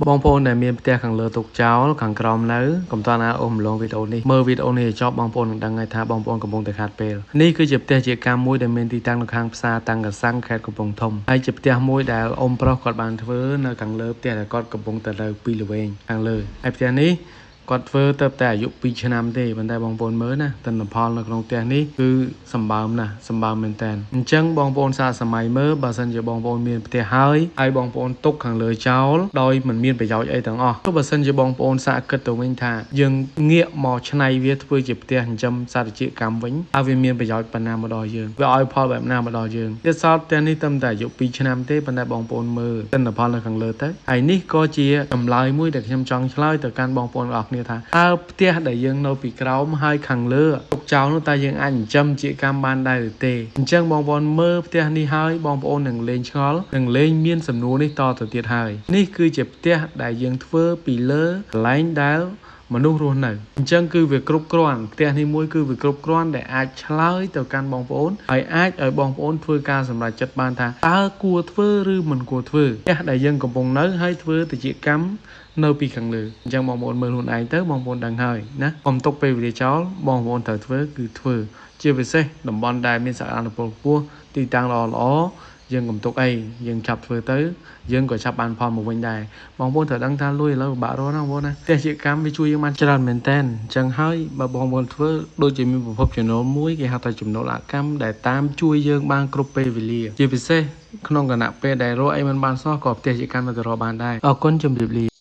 បងប្អូនដែលមានផ្ទះខាងលើទុកចោលខាងក្រោមនៅកុំតន់អាអូសម្លងវីដេអូនេះមើលវីដេអូនេះឲ្យចប់បងប្អូននឹងដឹងហើយថាបងប្អូនកំពុងតែខាតពេលនេះគឺជាផ្ទះជាកម្មមួយដែលមានទីតាំងនៅខាងផ្សារតាំងកសាំងខេត្តកំពង់ធំហើយជាផ្ទះមួយដែលអ៊ំប្រុសគាត់បានធ្វើនៅខាងលើផ្ទះដែលគាត់កំពុងតែនៅពីល្វែងខាងលើហើយផ្ទះនេះគាត់ធ្វើទៅតែអាយុ2ឆ្នាំទេប៉ុន្តែបងប្អូនមើលណាទិន្នផលនៅក្នុងផ្ទះនេះគឺសម្បើមណាស់សម្បើមមែនតើអញ្ចឹងបងប្អូនសាកសម័យមើលបើសិនជាបងប្អូនមានផ្ទះហើយហើយបងប្អូនទុកខាងលើចោលដោយមិនមានប្រយោជន៍អីទាំងអស់ទោះបើសិនជាបងប្អូនសាកគិតទៅវិញថាយើងងាកមកឆ្នៃវាធ្វើជាផ្ទះចិញ្ចឹមសត្វជាកម្មវិញហើយវាមានប្រយោជន៍ប៉ុណ្ណាមកដល់យើងវាឲ្យផលបែបណាមកដល់យើងទៀតសោតផ្ទះនេះត្រឹមតែអាយុ2ឆ្នាំទេប៉ុន្តែបងប្អូនមើលទិន្នផលនៅខាងលើទៅហើយនេះក៏ជាចម្លើយមួយដែលខ្ញុំចង់ឆ្លើយទៅកាន់បងប្អូនទាំងអស់គ្នាថាតើផ្ទះដែលយើងនៅពីក្រោមហើយខាងលើទុកចោលនោះតើយើងអាចចិញ្ចឹមជាកម្មបានដែរឬទេអញ្ចឹងបងប្អូនមើលផ្ទះនេះហើយបងប្អូននឹងលេងឆ្ងល់នឹងលេងមានសំណួរនេះតទៅទៀតហើយនេះគឺជាផ្ទះដែលយើងធ្វើពីលើកន្លែងដែលមនុស្សរស់នៅអញ្ចឹងគឺវាគ្រប់គ្រាន់ផ្ទះនេះមួយគឺវាគ្រប់គ្រាន់ដែលអាចឆ្លើយទៅកាន់បងប្អូនហើយអាចឲ្យបងប្អូនធ្វើការសម្រេចចិត្តបានថាតើគួរធ្វើឬមិនគួរធ្វើផ្ទះដែលយើងកំពុងនៅហើយធ្វើទៅជាកម្មនៅពីខាងលើអញ្ចឹងបងប្អូនមើលខ្លួនឯងទៅបងប្អូនដឹងហើយណាកុំទុកពេលវេលាចោលបងប្អូនត្រូវធ្វើគឺធ្វើជាពិសេសតំបន់ដែលមានសក្តានុពលខ្ពស់ទីតាំងល្អល្អយើងកុំទុកអីយើងចាប់ធ្វើទៅយើងក៏ចាប់បានផលមកវិញដែរបងប្អូនត្រូវដឹងថាលុយឥឡូវពិបាករកណាបងប្អូនណាផ្ទះជាកម្មវាជួយយើងបានច្រើនមែនតើអញ្ចឹងហើយបើបងប្អូនធ្វើដូចជាមានប្រភពចំណូលមួយគេហៅថាចំណូលអកម្មដែលតាមជួយយើងបានគ្រប់ពេលវេលាជាពិសេសក្នុងគណៈពេលដែលរកអីមិនបានសោះក៏ផ្ទះជាកម្មទៅរកបានដែរអរគុណជម្រាបលា។